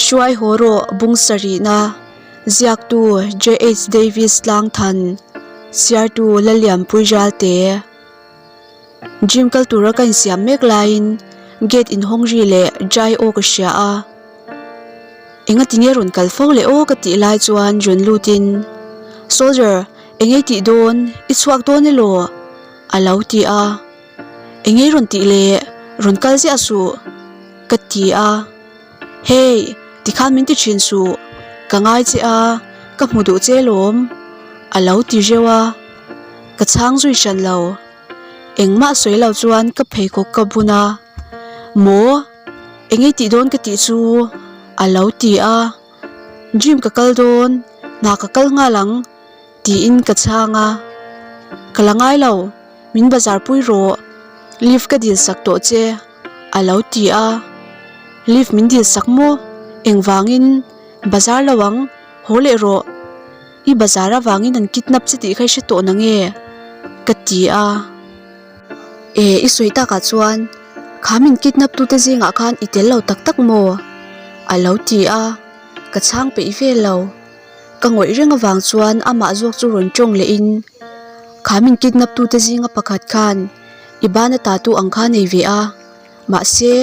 Hruai haw rawh bung sarihna ziaktu JH Davis Tlangthan Siartu Lalianpui Ralte Gym kal tura ka insiam mek laiin gate inhawng ri leh dry aw ka hria a. Engati nge rawn kal fo leh aw ka tih lai chuan rawn lutin Soldier engei tih dawn i chhuak dawn elaw a lo ti a. Engei rawn tih leh rawn kal ziah suh ka ti a. Hey tikhan min ti thin suh ka ngai che a ka hmu duh che lawm a lo ti reuh a. Ka chhang zui hran lo. Engmah sawi lo chuan ka pheikhawk ka bun a. Maw? Eng ei tih dawn ka tih chu a lo ti a, Gym ka kal dawn, hna ka kal nghal ang tiin ka chhang a, Ka la ngai lo, min bazar pui rawh, lift ka dil sak tawh che a lo ti a, Lift min dil sak maw? Engvangin bazar lo ang, haw leh rawh, i bazar avangin an kidnap che tih kha i hre tawh nange? ka ti a. E, i sawi takah chuan kha min kidnap tute zingah khan i tel lo tak tak maw? A lo ti a, ka chhang peih vel lo. Ka ngawih reng avang chuan amah zawk chu rawn tawng lehin kha min kidnap tute zinga pakhat khan i bana tatu ang kha nei ve a, mahse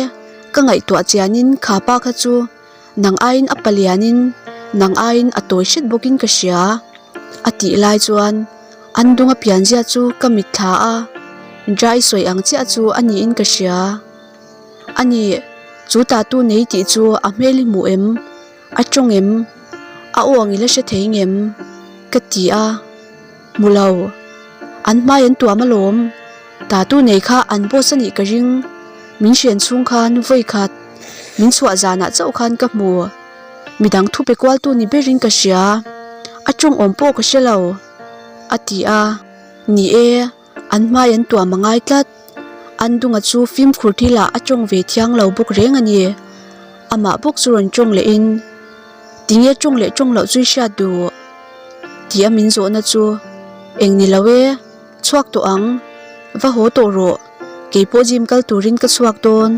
ka ngaihtuah chianin kha pa kha chu nang aiin a palianin nang aiin a tawi hret bawkin ka hria a tih lai chuan an dunga pianzia chu ka mitthla a, dry sawi ang chiah chu a niin ka hria. A ni, chu tatu nei tih chu a hmel i hmuh em? A tawng em? A aw ang i la hre thei ngem? Ka ti a, hmu lo. An hmai an tuam alawm. Tatu nei kha an boss a nih ka ring. Min hrian chhung khan vawi khat min chhuah zanah chauh khan ka hmu. Midang thu pe kualtu ni berin ka hria. A tawng awm pawh ka hre lo, a ti a. Ni e, an hmai an tuam a ngai tlat. An dunga chu fimkhur thilah a tawng ve thiang lo bawk reng a ni. Amah bawk chu rawn tawng lehin, Tinge tawng leh tawng loh chu i hriat duh? Tia min zawhna chu, Eng ni lo e, chhuak tawh ang. Va haw tawh rawh, keipawh gym kal turin ka chhuak dawn,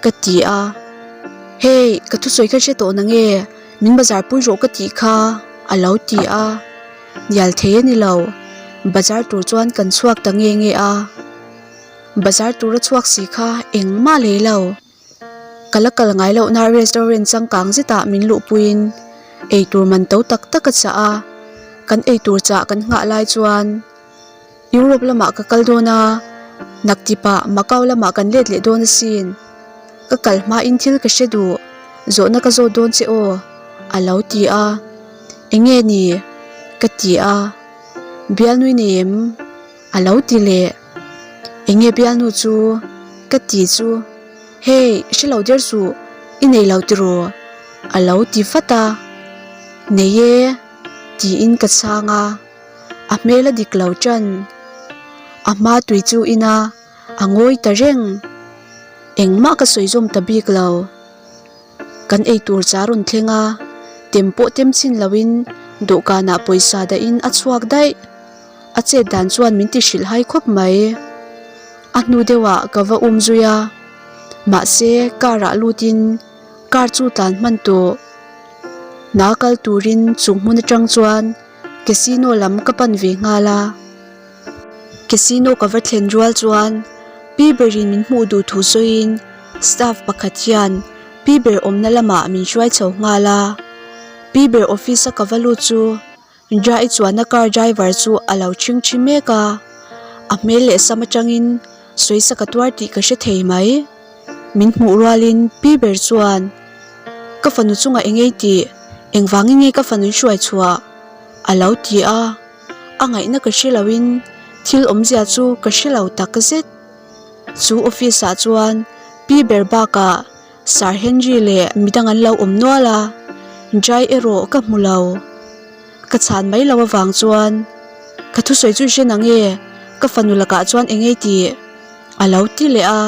ka ti a. Hey, ka thusawi kha hre tawh nange, min bazar pui rawh ka tih kha, a lo ti a. Nial thei a ni lo, bazar tur chuan kan chhuak ta nge nge a. Bazar tura chhuak si kha engmah lei lo. Ka la kal ngai lohna restaurant changkang zetah min luhpuiin eitur man to tak tak a chah a, kan eitur chah kan nghah lai chuan Europe lamah ka kal dawn a, naktipah Macau lamah kan let leh dawn asin. Ka kal hmain thil ka hre duh, zawhna ka zawt dawn che aw, a lo ti a. Enge ni? ka ti a. Bialnui nei em? A lo ti leh. Enge bialnu chu? Ka ti chu. Hey, hre lo der suh, i nei lo tiraw? A lo ti vat a. Nei e, tiin ka chhang a. A hmel a dik lo tan. A hma tui chu ina a ngawi ta reng. Engmah ka sawi zawm ta bik lo. Kan eitur cha rawn thleng a, tem pawh tem chin loin dawhkanah pawisa dahin a chhuak daih. A chet dan chuan min ti hrilh hai khawp mai. A hnu deuhah ka va um zui a, mahse car ah lutin car chu tlan hman tawh. Hna kal turin chung hmun atang chuan casino lam ka pan ve nghal a. Casino ka va thlen rual chuan pi berin min hmuh duh thu sawiin staff pakhat hian pi ber awmna lamah min hruai chho nghal a. Pi ber office a ka va lut chu Dry chuanna car driver chu a lo chhing thi mek a, a hmel leh sam atangin sawisa ka tuar tih ka hre thei mai. Min hmuh rualin pi ber chuan ka fanu chungah eng ei tih engvangin nge ka fanu hruai chhuah a lo ti a. A ngaihna ka hre loin thil awmzia chu ka hre lo tak zet. Chu office ah chuan pi ber bakah Sir Henry leh midang an lo awm nual a, Jai erawh ka hmu lo. Ka chhan mai lo avang chuan ka thusawi chu i hre nange ka fanu lakah chuan eng ei tih a lo ti leh a.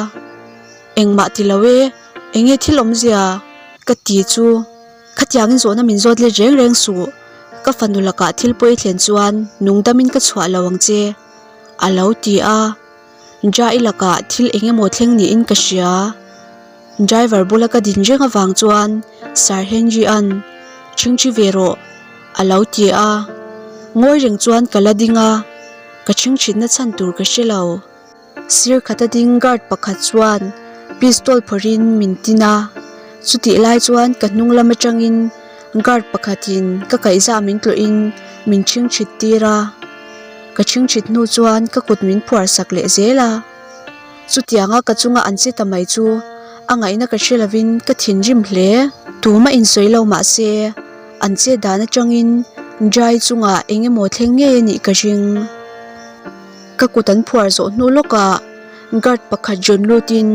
Engmah ti lo e, enge thil awmzia ka ti chu. Khatiangin zawhna min zawt let reng reng suh, ka fanu lakah thil pawi thlen chuan nungdamin ka chhuah lo ang che, a lo ti a. Jai lakah thil eng emaw thleng niin ka hria. Driver bula ka din reng avang chuan Sir Henry-a'n Chhingchhi ve rawh a lo ti a. Ngawi reng chuan ka la ding a, ka chhingchhitna chhan tur ka hre lo. Sir khata ding guard pakhat chuan pistol phawrhin min tin a, chutih lai chuan ka hnung lam atangin guard pakhatin ka kaihzah min tlawhin min chhingchhit tir a. Ka chhingchhit hnu chuan ka kut min phuar sak leh zel a. Chutianga ka chunga an che ta mai chu a ngaihna ka hre lovin ka thinrim hle. Tuma insawi lo mah se an che dan atangin Jai chungah eng emaw thleng ngei a nih ka ring. Ka kut an phuar zawh hnu lawkah guard pakhat rawn lutin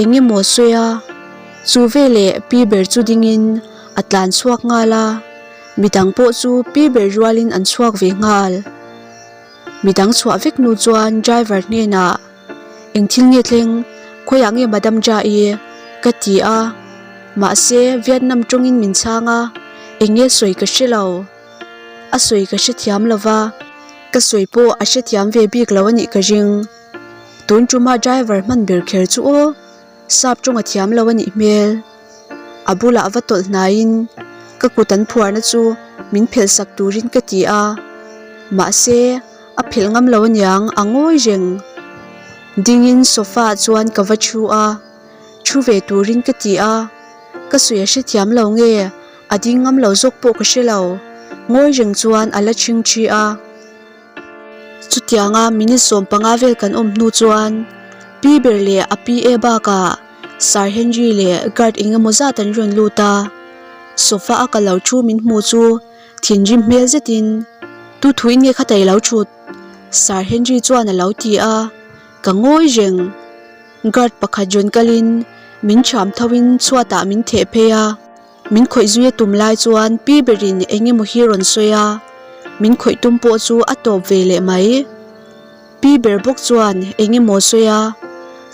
eng emaw a sawi a, chu veleh pi ber chu dingin a tlan chhuak nghal a, midang pawh chu pi ber rualin an chhuak ve nghal. Midang chhuah vek hnu chuan driver hnenah, Eng thil nge thleng? Khawiah nge Madam Jia-i? ka ti a, mahse Vietnam tawngin min chhang a, eng nge sawi ka hre lo. A sawi ka hrethiam lo va, ka sawi pawh a hrethiam ve bik lo a nih ka ring. Tun tuma driver hman ber kher chu aw, sap tawng a thiam lo a nih hmel. A bulah va tawlh hnaiin ka kut an phuarna chu min phelh sak turin ka ti a, mahse a phelh ngam lo aniang a ngawi reng. Dingin sofa ah chuan ka va thu a. Thu ve turin ka ti a, ka sawi a hrethiam lo nge a ding ngam lo zawk pawh ka hre lo, ngawi reng chuan a la chhing thi a. Chutianga minute 15 vel kan awm hnu chuan Pi ber leh a PA bakah Sir Henry leh guard eng emaw zat an rawn lut a, sofa a ka lo thu min hmu chu thinrim hmel zetin, Tu thuin nge kha ta i lo thut? Sir Henry chuan a lo ti a, ka ngawi reng. Guard pakhat rawn kalin min thiam thoin chhuatah min theh phei a, min khawih zui a tum lai chuan pi berin eng emaw hi rawn sawi a, min khawih tum pawh chu a tawp ve leh mai. Pi ber bawk chuan eng emaw sawi a,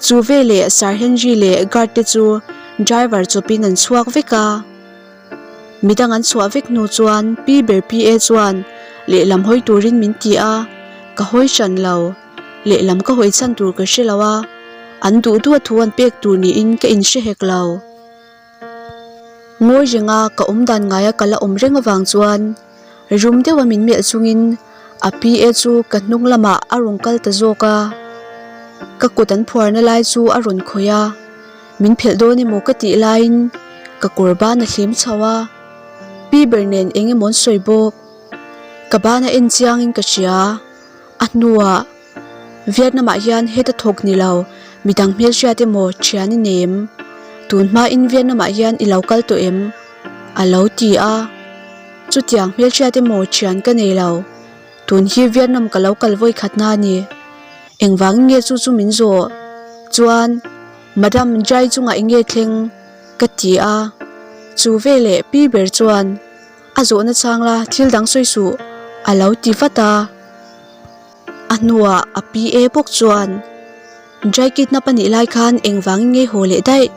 chu veleh Sir Henry leh guard te chu driver chawpin an chhuak vek a. Midang an chhuah vek hnu chuan pi ber PA chuan lehlam hawi turin min ti a, ka hawi hran lo. Lehlam ka hawi chhan tur ka hre lo a, an duh duh a thu an pek tur niin ka inhre hek lo. Ngawi renga ka awm dan ngaia ka la awm reng avang chuan rum deuha min melh chungin a PA chu ka hnung lamah a rawn kal ta zawk a. Ka kut an phuarna lai chu a rawn khawih a, min phelh dawn emaw ka tih laiin ka kawr ban a hlim chho a, pi ber nen eng emaw an sawi bawk. Ka ban a en chiangin ka hria. A hnuah, Vietnam-ah hian heta thawk ni lo, midang hmelhriat emaw thian i nei em? Tun hmain Vietnam-ah hian i lo kal tawh em? A lo ti a. Chutiang hmelhriat emaw thian ka nei lo. Tun hi Vietnam ka lo kal vawi khatna a ni. Engvangin nge chu chu min zawh? Chuan, Madam Jai chungah eng nge thleng? Ka ti a. Chu veleh pi ber chuan. A zawhna chang la thil dang sawi suh a lo ti vat a. A hnuah a PA bawk chuan Dry kidnap a nih lai khan engvangin nge haw leh daih?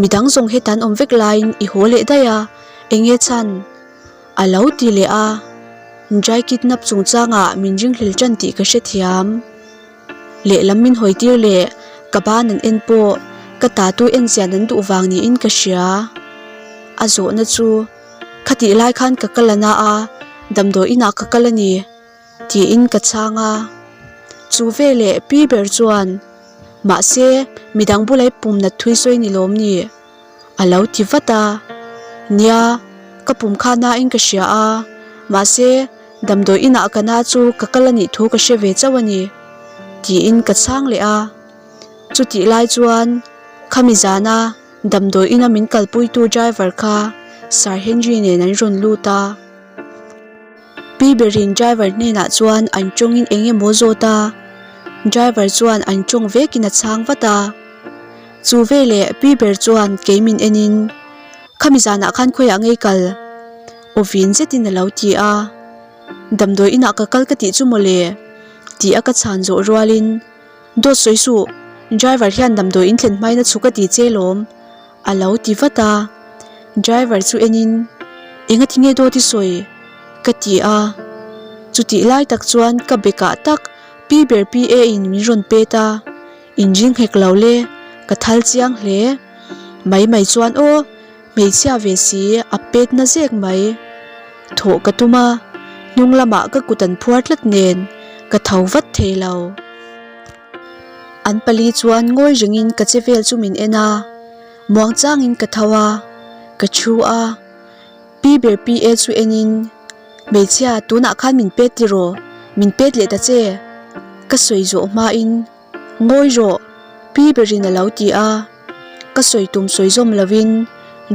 Midang zawng heta an awm vek laiin i haw leh daih a, eng nge chhan? A lo ti leh a. Dry kidnap chungchangah min ringhlel tan tih ka hrethiam. Lehlam min hawi tir leh ka ban an en pawh ka tatu en chian an duh vang niin ka hria. A zawhna chu. Khatih lai khan ka kal a na a, damdawi inah ka kal a ni, tiin ka chhang a. Chu veleh pi ber chuan, Mahse, midang bula i pum nat thui sawi ni lawm ni? a lo ti vat a. Nia, ka pum kha nain ka hria a, mahse, damdawi inah ka na chu ka kal a nih thu ka hre ve chauh a ni, tiin ka chhang leh a. Chutih lai chuan, Khami zana Damdawi ina min kalpuitu driver kha Sir Henry nen an rawn lut a. Pi berin driver hnenah chuan an tawngin eng emaw zawt a, driver chuan an tawng vekin a chhang vat a. Chu veleh pi ber chuan kei min enin, Khami zanah khan khawiah ngei kal? Aw vin zetin a lo ti a. Damdawi inah ka kal ka tih chu mawle? Tih a ka chhan zawh rualin. Dawt sawi suh, driver hian damdawi in thlen hmain a chhuk a ti che lawm, a lo ti vat a. Driver chu enin, Enga ti nge dawt i sawi? ka ti a. Chutih lai tak chuan ka bekah tak pi ber PA in min rawn pet a. Inring hek lo le, ka thal chiang hle. Mai mai chuan aw, hmeichhia ve si a pet na zek mai. Thawh ka tum a, hnung lamah ka kut an phuar tlat nen ka tho vat thei lo. An pali chuan ngawi rengin ka che vel chu min en a, muang changin ka tho a, ka thu a. Pi ber PA chu enin, Hmeichhia, tunah khan min pet tiraw? Min pet leh ta che? Ka sawi zawh hmain, Ngawi rawh, pi berin a lo ti a. Ka sawi tum sawi zawm lovin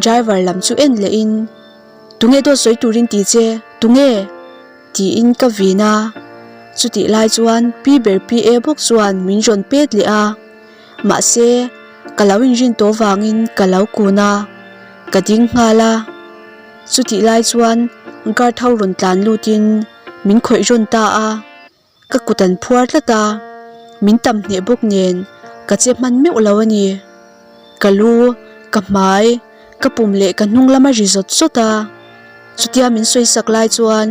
driver lam chu en lehin, Tunge dawt sawi turin ti che? Tunge? Tiin ka vin a. Chutih lai chuan pi ber PA bawk chuan min rawn pet leh a. Mahse, ka lo inrin tawh vangin ka lo kun a, ka ding nghal a. Chutih lai chuan guard ho rawn tlan lutin min khawih rawn ta a, ka kut an phuar tlat a, min tam hneh bawk nen ka che hman meuh lo a ni. Ka lu, ka hmai, ka pum leh ka hnung lam a ri zawt zawt a. Chutia min sawi sak lai chuan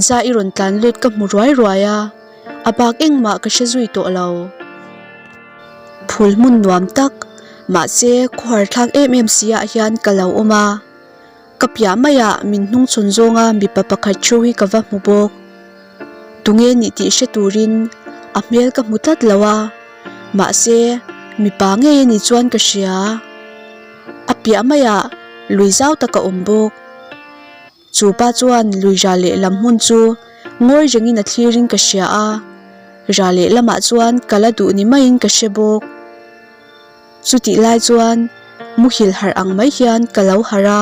za i rawn tlan lut ka hmu ruai ruai a. A bak engmah ka hre zui tawh lo. Phul hmun nuam tak, mahse khuar thlak em em si ah hian ka lo awm a. Ka piah maiah min hnung chhawn zawnga mipa pakhat thu hi ka va hmu bawk. Tunge nih tih hre turin a hmel ka hmu tlat lo a, mahse mipa ngei a nih chuan ka hria. A piah maiah lui zau tak a awm bawk. Chu pa chuan lui ra lehlam hmun chu ngawi rengin a thlirin ka hria a, ra lehlamah chuan ka la duh ni maiin ka hre bawk. Chutih lai chuan muhil harh ang mai hian ka lo harh a,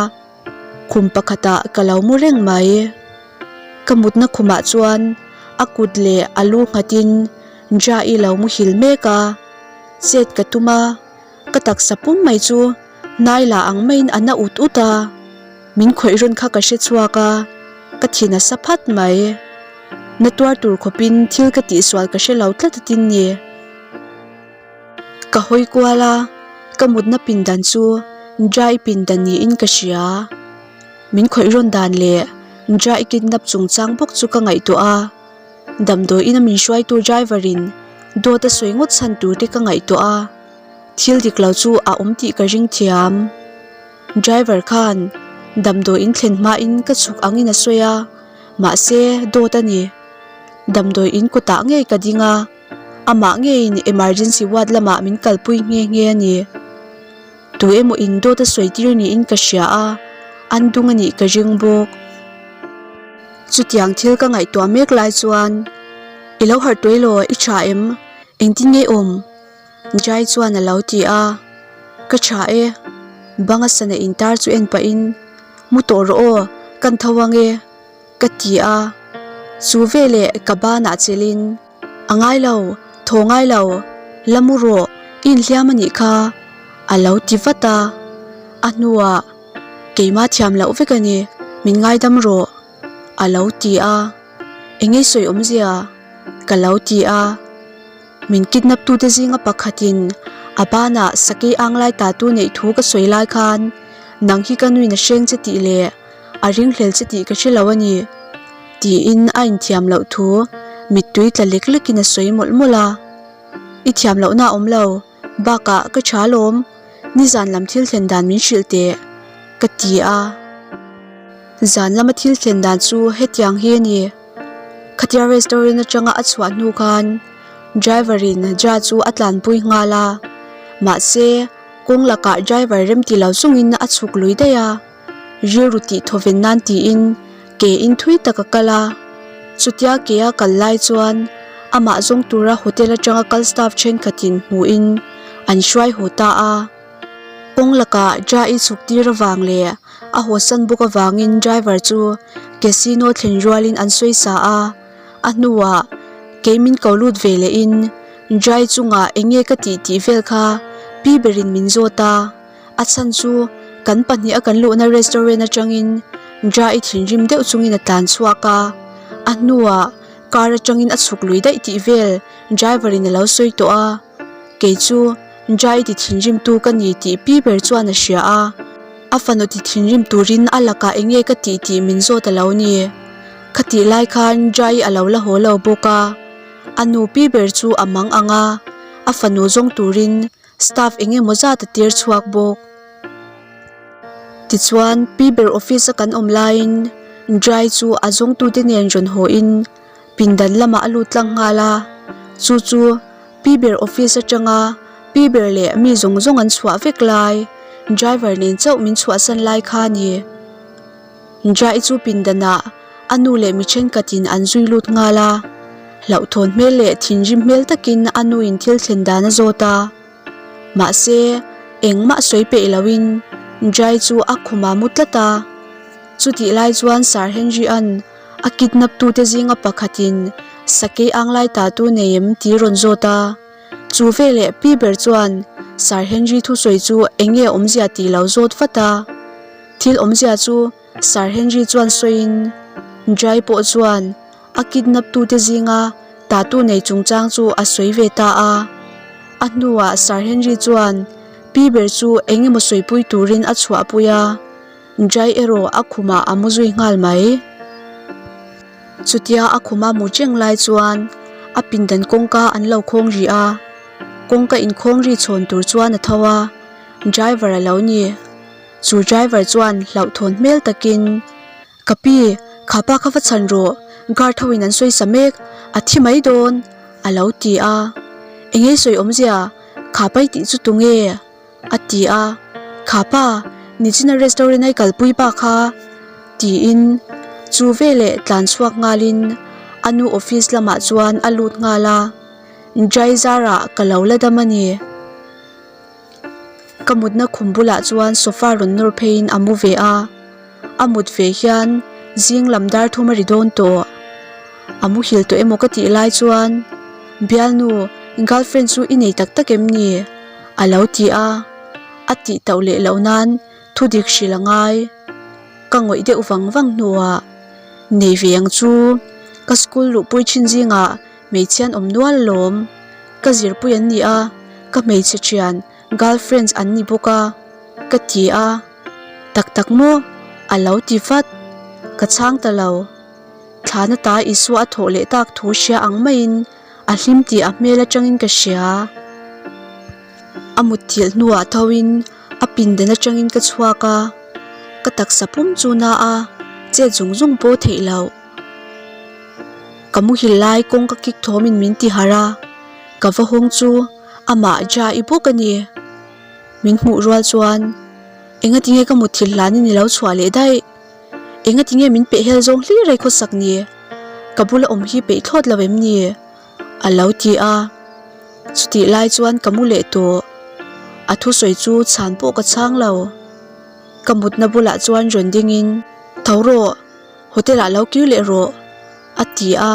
khum pakhatah ka lo mu reng mai. Ka mutna khumah chuan a kut leh a lu nghatin Jai lo muhil mek a, chet ka tum a. Ka taksa pum mai chu hnai la ang maiin a na ut ut a, min khawih rawn kha ka hre chhuak a, ka thi nasa phat mai. Na tuar tur khawpin thil ka tihsual ka hre lo tlat atin ni. Ka hawi kual a, ka mutna pindan chu dry pindan niin ka hria. Min khawih rawn dan leh dry kidnap chungchang bawk chu ka ngaihtuah a. Damdawiin a min hruaitu driver in dawt a sawi ngawt chhan tur te ka ngaihtuah a, thil dik lo chu a awm tih ka ring thiam. Driver khan damdawiin thlen hmain ka chhuk angin a sawi a, mahse dawt a ni. Damdawiin kawtah ngei ka ding a, amah ngeiin emergency ward lamah min kalpui nghe nghe a ni. Tu emaw in dawt a sawi tir niin ka hria a, an dung a nih ka ring bawk. Chutiang thil ka ngaihtuah mek lai chuan, I lo harh tuai law, i tha em? Engtin nge awm? Jai chuan a lo ti a. Ka tha e. Banga sana intar chu en pahin, Mu tawh rawh aw, kan tho ang e, ka ti a. Chu veleh ka banah chelhin, A ngai lo, thaw ngai lo, la mu rawh, i inhliam a nih kha, a lo ti vat a. A hnuah, Keimah thiam loh vek a ni, min ngaidam rawh, a lo ti a. Eng nge sawi awmzia? ka lo ti a. Min kidnap tute zinga pakhatin a banah sakei ang lai tatu neih thu ka sawi lai khan nang hi ka nuin a hreng che tih leh a ringhlel che tih ka hre lo a ni, tiin a inthiam loh thu mittui tla lek lekin a sawi mawlh mawlh a. I thiam lohna a awm lo, bakah ka tha alawm, nizan lam thil thlen dan min hrilh teh, ka ti a. Zan lama thil thlen dan chu hetiang hi a ni. Khatia restaurant atanga a chhuah hnu khan driver in Ja chu a tlanpui nghal a, mahse kawng lakah driver remti lo chungin a chhuk lui daih a. Rilru tih thawven nan tiin ke in thui tak a kal a, chutia ke a kal lai chuan amah zawng tura hotel atanga kal staff thenkhatin hmuhin an hruai haw ta a. Kawng lakah Ja i chhuk tir avang leh a hawsan bawk avangin driver chu casino thlen rualin an sawi sa a, a hnuah kei min ko lut ve lehin Jai chungah eng nge ka tih tih vel kha pi berin min zawt a. A chhan chu kan pahniha kan luhna restaurant atangin Jai thinrim deuh chungin a tlan chhuak a, a hnuah car atangin a chhuk lui daih tih vel driver in a lo sawi tawh a, kei chu Jai ti thinrim tu ka ni tih pi ber chuan a hria a, a fanu ti thinrim turin a lakah eng nge ka tih tih min zawt a lo ni. Khatih lai khan Jai a lo la haw lo bawk a, a nu pi ber chu a mang ang a. A fanu zawng turin staff eng emaw zat a tir chhuak bawk. Tichuan, pi ber office a kan awm laiin Jai chu a zawngtute nen rawn hawhin pindan lamah a lut tlang nghal a, chu chu pi ber office atanga pi ber leh mi zawng zawng an chhuah vek lai, driver nen chauh min chhuahsan lai kha a ni. Jai chu pindanah a nu leh mi thenkhatin an zui lut nghal a, hlauhthawn hmel leh thinrim hmel takin a nuin thil thlen dan a zawt a. Mahse, engmah sawi peih loin Jai chu a khumah mu tlat a. Chutih lai chuan Sir Henry-a'n a kidnap tute zinga pakhatin sakei ang lai ta tu nei em tih rawn zawt a. Chu veleh pi ber chuan Sir Henry thusawi chu eng nge awmzia tih lo zawt vat a. Thil awmzia chu Sir Henry chuan sawiin Jai pawh chuan a kidnap tute zinga tatu nei chungchang chu a sawi ve ta a. A hnuah Sir Henry chuan pi ber chu eng emaw sawipui turin a chhuahpui a, Jai erawh a khumah a mu zui nghal mai. Chutia a khuma mu cheng lai chuan a pindan kawngka an lo khawng rih a, kawngka inkhawng ri chhawn tur chuan a tho a, driver a lo ni. Chu driver chuan hlauhthawn hmel takin, Ka pi, kha pa kha va chhan rawh, guard ho in an sawi sa mek, a thi mai dawn, a lo ti a. Engei sawi awmzia, kha pai tih chu tunge? A ti a, Kha pa, nichina restaurant a i kalpui pa kha, tiin chu veleh tlan chhuak nghalin a nu office lamah chuan a lut nghal a, Jai zarah ka lo la dam a ni. Ka mutna khum bulah chuan sofa rawn nawr pheiin a mu ve a, a mut ve hian zing lam dar thum a ri dawn tawh. A muhil tawh emaw ka tih lai chuan, Bialnu, girlfriend chu i nei tak tak em ni? a lo ti a, a tih tauh leh loh nan thu dik hrilh a ngai. Ka ngawih deuh vang vang hnuah, Nei ve ang chu, ka school luhpui thin zingah hmeichhia an awm nual alawm. Ka zirpui an ni a, ka hmeichhe thian, girlfriends an ni bawk a, ka ti a. Tak tak maw? A lo ti vat. Ka chhang ta lo. Thlana ta Isua a thawh leh tak thu hria ang maiin a hlim tih a hmel atangin ka hria. A mutthilh hnuah thoin a pindan atangin ka chhuak a, ka taksa pum chu na a chet zung zung pawh theih loh. Ka muhil lai kawng ka kik thawmin min ti harh a, ka va hawng chu amah Ja-i bawk a ni. Min hmuh rual chuan engatinge ka mutthilh hlanin i lo chhuah leh daih? Engatinge min peh hel zawng hlir ai khawsak ni? Ka bula awm hi peih thlawt lo em ni? A lo ti a. Chutih lai chuan ka mu leh tawh. A thusawi chu chhan pawh ka chhang lo. Ka mutna bulah chuan rawn dingin, Tho rawh, hotel ah lo kir leh rawh, a ti a,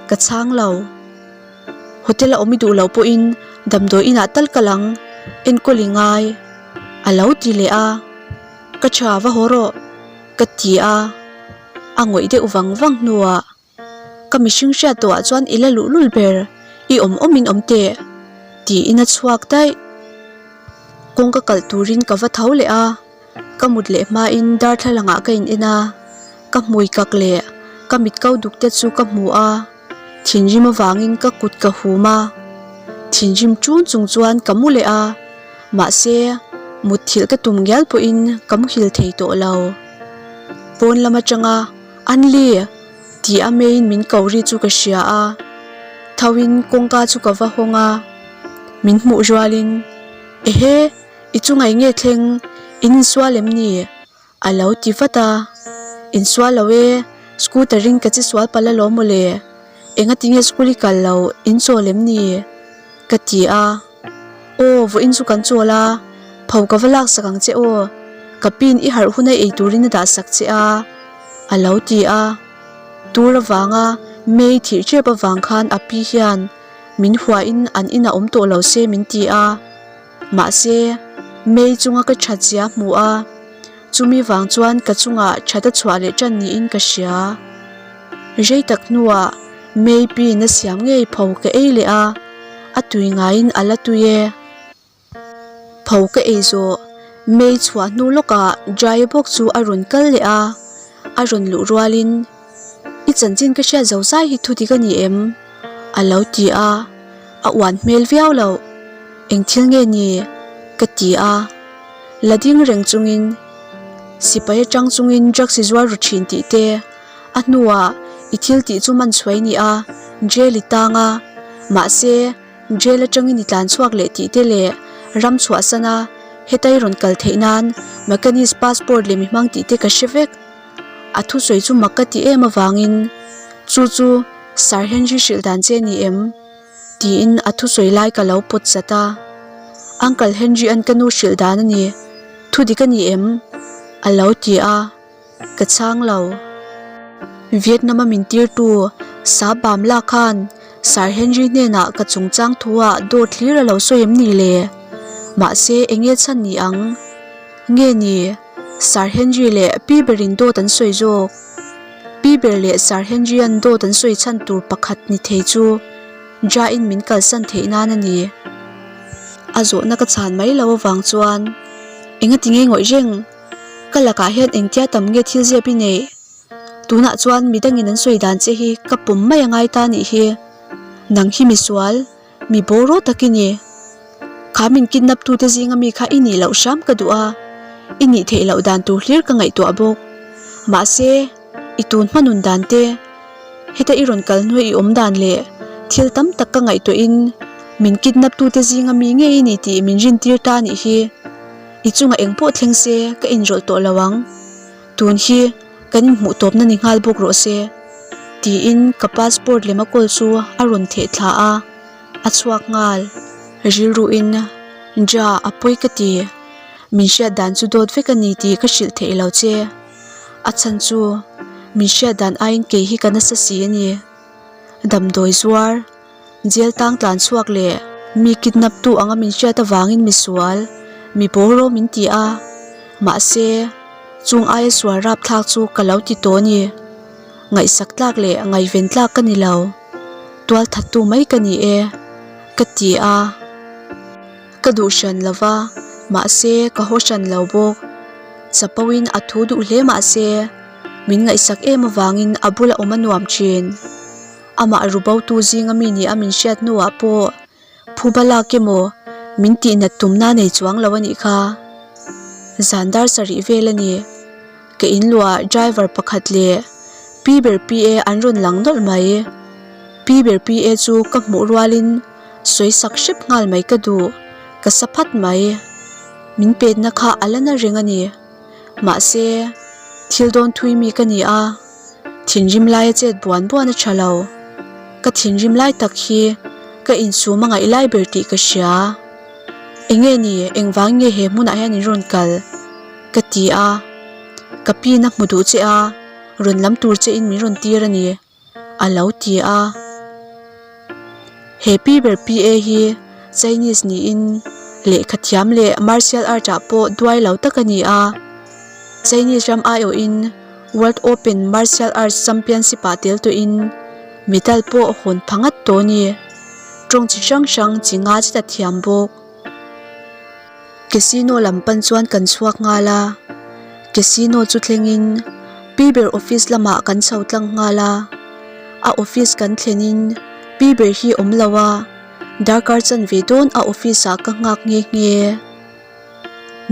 ka chhang lo. Hotel a awm i duh loh pawhin damdawi inah tal kal ang, enkawl i ngai, a lo ti leh a. Ka tha va haw rawh, ka ti a, a ngawih deuh vang vang hnuah ka mihring hriat tawhah chuan i la luh lul ber, i awm awmin awm teh, tiin a chhuak daih. Kawngka kalh turin ka va tho leh a, ka mut leh hmain darthlalangah ka in en a, ka hmui kak leh ka mit ko duk te chu ka hmu a. Thinrim avangin ka kut ka hum a, thinrim ṭun chung chuan ka mu leh a, mahse mutthilh ka tum ngial pawhin ka muhil thei tawh lo. Pawn lam aṭanga Anli! tih a meiin min ko ri chu ka hria a, thoin kawngka chu ka va hawng a, min hmuh rualin, Ehe! I chunga eng nge thleng? In insual em ni? A lo ti vat a, Insual lo e, scooter in ka che sual palh alawm mawle, engati nge school i kal lo, in chawl em ni? ka ti a, Aw, vawiin chu kan chawl a, pho ka va laksak ang che aw, ka pin i harh hun a ei turin a dahsak che a, a lo ti a, tur avanga May thih tep avang khan a pi hian min huain an inah awm tawh lo se min ti a. Mahse, May chunga ka that zia hmu a, chumi vang chuan ka chungah that a chhuah leh tan niin ka hria. Rei tak hnuah May pin a siam ngei pho ka ei leh a, a tui ngaiin a la tui e. Pho ka ei zawh, May chhuah hnu lawkah Jaya bawk chu a rawn kal leh a, a rawn luh rualin, I chanchin ka hriat zo zai hi thu dik a ni em? a lo ti a, a uan hmel viau loh. Eng thil nge ni? ka ti a. La ding reng chungin sipai atang chungin drugs i zuar ru thin tih te, a hnuah i thil tih chu man chhuai ni a, jail i tang a, mahse jail atangin i tlan chhuak leh tih te leh ram chhuahsan a, heta i rawn kal theih nan Macanese passport leh mi hmang tih te ka hre vek. A thusawi chu mak ka ti em avangin chu chu Sir Henry hrilh dan che ni em? Tiin a thusawi lai ka lo pawt zat a. Uncle Henry an ka nu hrilh dan a ni. Thu dik a ni em? A lo ti a. Ka chhang lo. Vietnam a min tirtu Sa Bam La khan Sir Henry hnenah ka chungchang thu ah dawt hlir a lo sawi em ni le? Mahse enge chhan ni ang? Nge ni? Sir Henry leh Pi berin dawt an sawi zawk. Pi ber leh Sir Henry an dawt an sawi chhan tur pakhat ni thei chu Ja-in min kalsan theih nan a ni. A zawhna ka chhan mai lo avang chuan engati nge ngawih reng? Ka lakah hian engtia tam nge thil zep i neih? Tunah chuan midangin an sawi dan che hi ka pawm mai a ngai ta nih hi. Nang hi misual. Mi bawraw tak i ni. Kha min kidnap tute zinga mi kha i nih loh hram ka duh a, i nih theih loh dan tur hlir ka ngaihtuah bawk. Mahse, i tun hma nun dan te, heta i rawn kal hnuai i awm dan leh thil tam tak ka ngaihtuahin min kidnap tute zinga mi ngei i ni tih min rintir ta nih hi. I chungah engpawh thleng se ka inrawlh tawh lo ang. Tun hi kan inhmuh tawpna ni nghal bawk rawh se, tiin ka passport lem a kawl chu a rawn theh thla a, a chhuak nghal. Rilruin, Ja, a pawi ka ti. Min hriat dan chu dawt vek a ni tih ka hrilh theih lo che. A chhan chu min hriat dan aiin kei hi ka nasa si a ni. Damdawi zuar. Jail tang tlan chhuak leh mi kidnap tu anga min hriat avangin misual, mi bawraw min ti a, mahse chung aia sual rapthlak chu ka lo ti tawh a ni. Ngaihsak tlak leh ngaihven tlak ka ni lo, tual that tu mai ka ni e, ka ti a. Ka duh hran lo va, mahse ka haw hran lo bawk. Chapoin a thu duh hle mahse min ngaihsak em avangin a bula awm a nuam thin. Amah rubotu zinga mi nia min hriat hnuah pawh phuba lak emaw min tihnat tumna nei chuang lo a nih kha. Zan dar sarih vel a ni. Ka in luah driver pakhat leh Pi ber PA an rawn lang nawlh mai. Pi ber PA chu ka hmuh rualin sawi sak hrep nghal mai ka duh, ka sa phat mai. Min petna kha a la na reng a ni. Mahse, thil dawn thui mi ka ni a. Thinrim laia chet buan buan a tha lo. Ka thinrim lai tak hi ka insum a ngaih lai ber tih ka hria. Enge ni, engvang nge he hmunah hian in rawn kal? Ka ti a. Ka pin a hmu duh che a, rawn lam tur che in min rawn tir a ni, a lo ti a. He pi ber PA hi Chinese niin lehkha thiam leh martial art ah pawh duai lo tak a ni a. Chinese ram aiawhin World Open Martial Arts Championship ah tel tawhin medal pawh hawn pha ngat tawh a ni. Tawng chi hrang hrang chi nga zet a thiam bawk. Casino lam pan chuan kan chhuak nghal a, casino chu thlengin Pi ber office lamah kan chho tlang nghal a, a office kan thlenin Pi ber hi awm lo a, darkar chanve dawn a office ah ka nghak nghe nghe.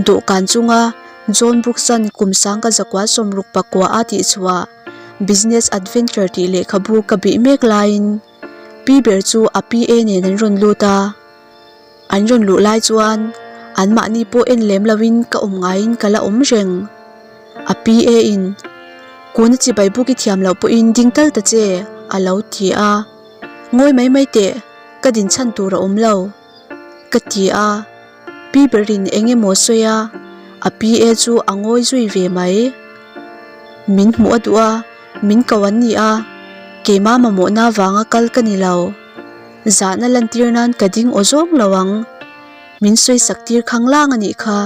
Dawhkan chunga John Brooks-a'n kum sangka zakua sawmruk pakua a tihchhuah Business Adventure tih lehkhabu ka bih mek laiin Pi ber chu a PA nen an rawn lut a. An rawn luh lai chuan anmahni pawh en lem loin ka awm ngaiin ka la awm reng. A PA in, Kuna chibai buk i thiam loh pawhin ding tal ta che, a lo ti a. Ngawi mai mai teh, ka din chhan tur a awm lo, ka ti a. Pi berin eng emaw sawi a, a PA chu a ngawi zui ve mai. Min hmuh a duh a, min ko an ni a, keimah mamawhna vanga kal ka ni lo. Zahna lantir nan ka ding aw zawng lo ang. Min sawi sak tir khang lang a nih kha.